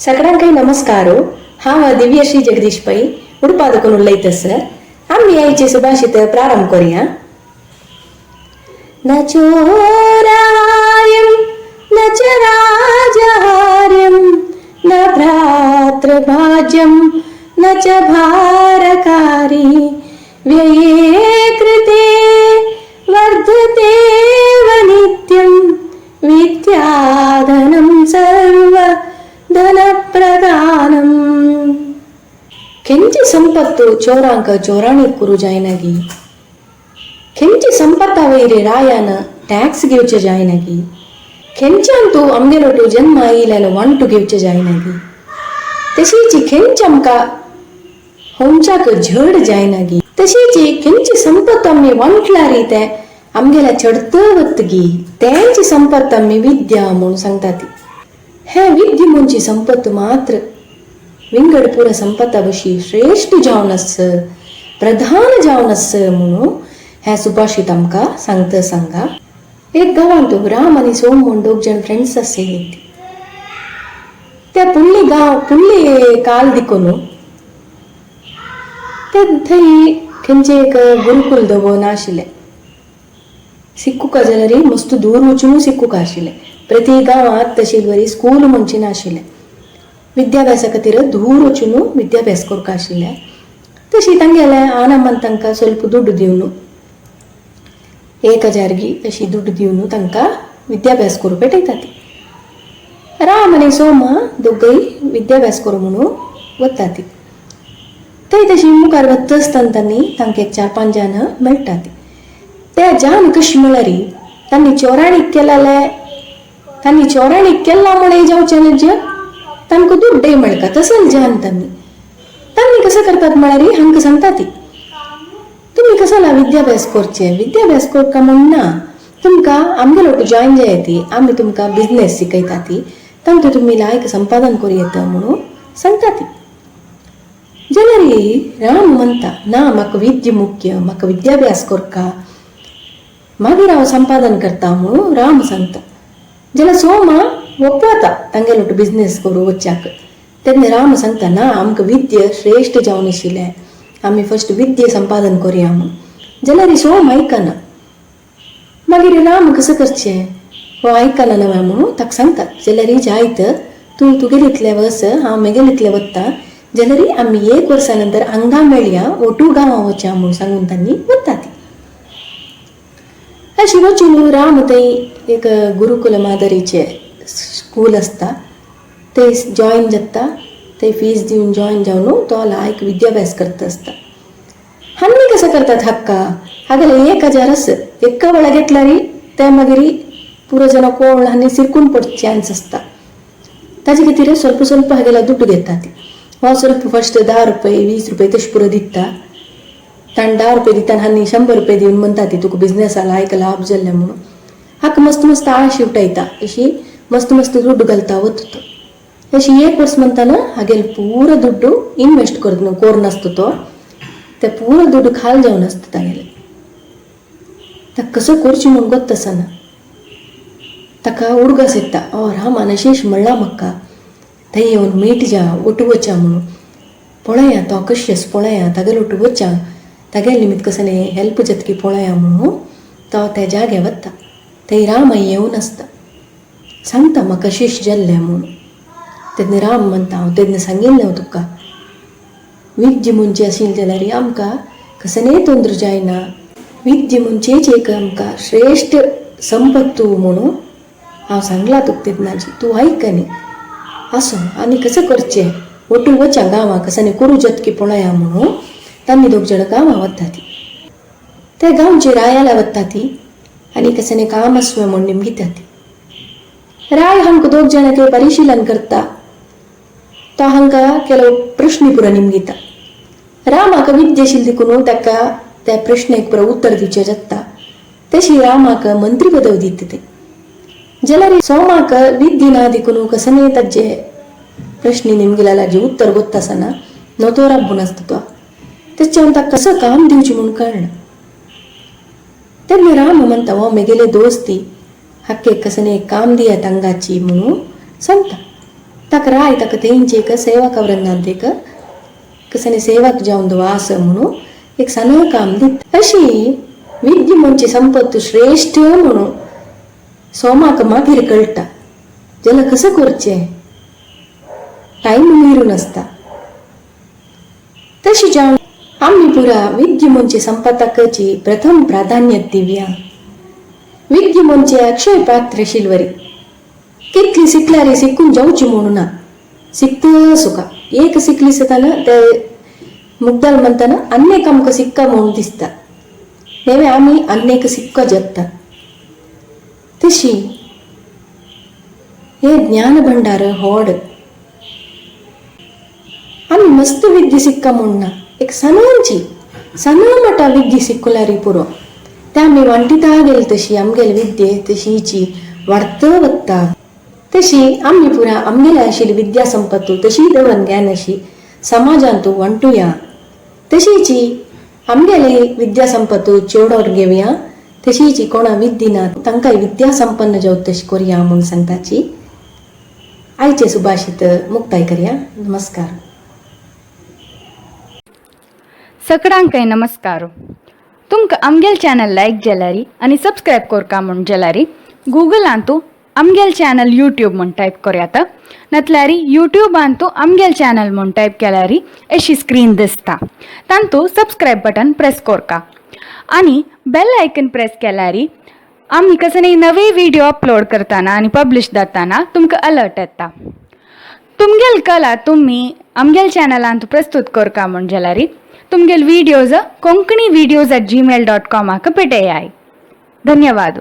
सगळ्यांकय नमस्कार. हांव दिव्यश्री जगदीश पै उडपा उलयता सर. आमी आयचे सुभाषित प्रारंभ करूया. न चोरार्यं न च राजहार्यं न भ्रातृभाज्यं न च भारकारी व्यये कृते वर्धतेव नित्यं विद्याधनं सर्व धनप्रदानम्. ಕೆಂಚಿ ಸಂಪತ್ತು ಚೋರಾಂಕ ಚೋರಾಣಿ ಕುರು ಜಾಯ್ನಾಗಿ, ಕೆಂಚಿ ಸಂಪತ್ತ ವೈರಿ ರಾಯಾನ ಟ್ಯಾಕ್ಸ್ घेवचे जायनागी, खेंच्यान आमगेलो जन्म आयिल्ल्यान वांटू घेवचे जायनागी, तशीच खेंच आमकां होंच्याक झड जायनागी, तशीच खेंची संपत आमी वांटल्यारी ते आमगेल्या चडत वतगी, तेंची संपत आमी विद्या म्हणून सांगता ती. हे विद्या म्हणची संपत मात्र विंगड पुर संपत्ता बशी श्रेष्ठ जावन आस, प्रधान जावन आस म्हणून हें सुभाषित आमकां सांगता. सांगा, एक गांवांत राम आनी सोम म्हूण दोग जाण फ्रेंड्स आशिल्ली. ते पुडली गांव पुडली काल दिकून ते थंय खंयचे एक गुरुकुल दवो नाशिल्लें. सिक्कुका जाल्यार मस्त दूर वचून सिक्कुका आशिल्लें. प्रति गांवांत तशी बरी स्कूल म्हणची नाशिल्लें. विद्याभ्यासा खातीर दूर वचून विद्याभ्यास करपा आशिल्लें. तशी तांगेले आनमान तांकां ಸ್ವಲ್ಪ ದುಡ್ಡು दिवन, 1000 गी अशी दुड्ड दिवन तांकां विद्याभ्यास करूंक पेटयतात. राम आनी सोमा दोगय विद्याभ्यास करूं म्हणून वतात. थंय तशी मुखार वता आसतना तांणी तांकां एक चार पांच जाण मेळटात. ते जान कशी म्हळ्यार तांणी चोराणीक केलेले, तांणी चोराणीक केला म्हण जावचें न्हय, तांकां दुड्डय मेळटा तसोच जान. तांणी तांणी कसं करतात म्हळ्यार हांकां सांगता ती, तुमी कसाला विद्याभ्यास करचे, विद्याभ्यास करका म्हण ना, तुमकां आमगे लोक जॉयन जाय ती, आमी तुमकां बिजनेस शिकयता ती, तांकां तुमी लायक संपादन करूं येता म्हणून सांगता ती. जाल्यार राम म्हणटा, ना, म्हाका विद्या मुख्य, म्हाका विद्याभ्यास करका, मागीर हांव संपादन करता म्हणून राम सांगता. जाल्यार सोमा वता तांगेलो बिजनेस करूं वच्चाक. तेन्ना राम सांगता, ना, आमकां विद्या श्रेश्ठ जावन आशिल्लें, आमी फर्स्ट विद्या संपादन करुया म्हणून. जाल्यार सोम आयकना. मागीर राम कसं करचें, हो आयकना नव्या म्हणून ताका सांगता, जाल्यार जायत तूं तुगेले इतलें वच, हांव मेगेले इतलें वता, जाल्यार आमी एक वर्सा नंतर हांगा मेळया, ओटू गांवां वच्या म्हणून सांगून तांणी वता ती. अशी वचून राम थंय एक गुरुकुल मादरीचे स्कूल आसता ते जॉयन जाता. ते फीज दिवन जॉयन जावन तो लायक विद्याभ्यास करता आसता. हन्नी कसं करतात हक्का हागेले 1000 आस एका वेळा घेतल्यार ते मागीर पुरो जण कोण हांणी सिरकून पडचे चान्स आसता. ताजे खातीर ಸ್ವಲ್ಪ ಸ್ವಲ್ಪ हागेला दुड्डू घेता ती. हो ಸ್ವಲ್ಪ फर्स्ट 10 रुपये, 20 रुपये तशें पुरो दिता. ताणें 10 रुपये दिता आनी 100 रुपये दिवन म्हणटा ती, तुका बिजनेसा लायक लाभ जाल्ले म्हणून. हाका मस्त मस्त आश उठयता, अशी मस्त मस्त दुड्डू घालता वता तो. अशी एक वर्स म्हणताना हागेले पुरो दुड्डू इन्वेस्ट कर कोरून आसता तो, ते पुरो दुड्डू खाल जावन आसता तागेले. ताका कसो करचें म्हूण गोत्त आसना. ताका उडगास येता, ओ रामान अशें म्हणलां म्हाका, थंय येवन मीट जा, ओटू वचा म्हणून, पळया तो कशी आसा, पळया तागेलो ओटू वचा, तागेले निमित्त कसं हेल्प जातकी पळया म्हणून तो त्या जाग्यार वता. थंय राम येवन आसता. सांगता, म्हाका शीश जाल्लें म्हणून. तेन्ना राम म्हणटा, हांव तेन्ना सांगिल्लें हांव तुका, विद्या म्हणचे आशिल्लें जाल्यार आमकां कसलेंय तोंद्र जायना, विद्या म्हणचेच एक आमकां श्रेश्ठ संपत्तू म्हणून हांव सांगलां तुका तेन्नाची, तूं आयकनी. आसूं, आनी कसं करचें, ओटू वचा गांवां, कसं करूं जातकी पळया म्हणून तांणी दोग जाण गांवां वता ती. ते गांवचे रायाला वता ती आनी कसं काम आसवें म्हूण निमगिता ती. राय हांकां दोग जाणांक परिशिलन करता. तो हांकां ಕೆಲವು प्रश्न पुरो निमगिता. रामाक विद्या आशिल्ली देखून ताका त्या प्रश्नेक पुरो उत्तर दिवचें जाता. तशी रामाक मंत्री पदवी दिता ते. जाल्यार सोमाक विद्या ना देखून कसं ताजे प्रश्न निमगिला उत्तर गोत्त आसना, नोतो राबून आसता तो. तेच्यान ताका कसं काम दिवचें म्हूण कळना. तेन्ना राम म्हणटा, हो मेगेले दोस्ती, हाका कसं काम दिया तांगाची म्हणून सांगता. ताका राय ताका तेंचे एक सेवक वृंदांत एक कसने सेवक जावन वास म्हणून एक सण काम दिता. अशी विद्या म्हणजे संपत्त श्रेष्ठ म्हणून सोमाक मागीर कळटा. जाल्यार कसं करचें, टायम मिरून आसता. तशी जावन आमी पुरा विद्या म्हणजे संपत्ताकची प्रथम प्राधान्य दिवया. विद्या म्हणजे अक्षय पात्र शिल्वरी. कितली शिकल्यार शिकून जावची म्हणून ना, शिकत सुका एक शिकली सताना ते मुग्दल म्हणताना अन्नेक आमकां सिक्का म्हणून दिसता. नेवे आमी अन्नेक सिक्का जगता. तशी हे ज्ञान भंडार होड. आमी मस्त विद्या सिक्का म्हणना, एक सणांची सणा मटा विद्या सिक्कुलारी पुरो. ते आमी वांटिता गेली तशी आमगेली विद्ये तशीची वाडत वत्ता. तशी आमी पुरा आमगेले आशिल्ली विद्या संपत्तू तशी दवरून ज्ञान अशी समाजांतू वांटुया. तशीची आमगेली विद्या संपत्तू चेवडोर घेवया. तशीची कोणा विद्दी ना तांकांय विद्या संपन्न जावत तशी करया म्हूण सांगताची आयचे सुभाषित मुक्ताय करया. नमस्कार. सगळ्यांकय नमस्कार. तुमकां आमगेल चॅनल लायक जाल्यारी आनी सबस्क्रायब करका म्हूण जाल्यारी गुगलांतू आमगेल चॅनल यूट्यूब म्हूण टायप करयात, नातल्यारी यूट्यूबांतू आमगेल चॅनल म्हूण टायप केल्यारी अशी स्क्रीन दिसता. तांतू सबस्क्रायब बटन प्रेस करका आनी बेल आयकन प्रेस केल्यारी आमी कसले नवे व्हिडिओ अपलोड करतना आनी पब्लिश जाताना तुमकां अलर्ट येता. तुमगेल कला तुमी आमगेल चॅनलांत प्रस्तूत करका म्हूण जाल्यारी तुमगेल videos konkanivideos@gmail.कॉमाक पेटयाय. धन्यवाद.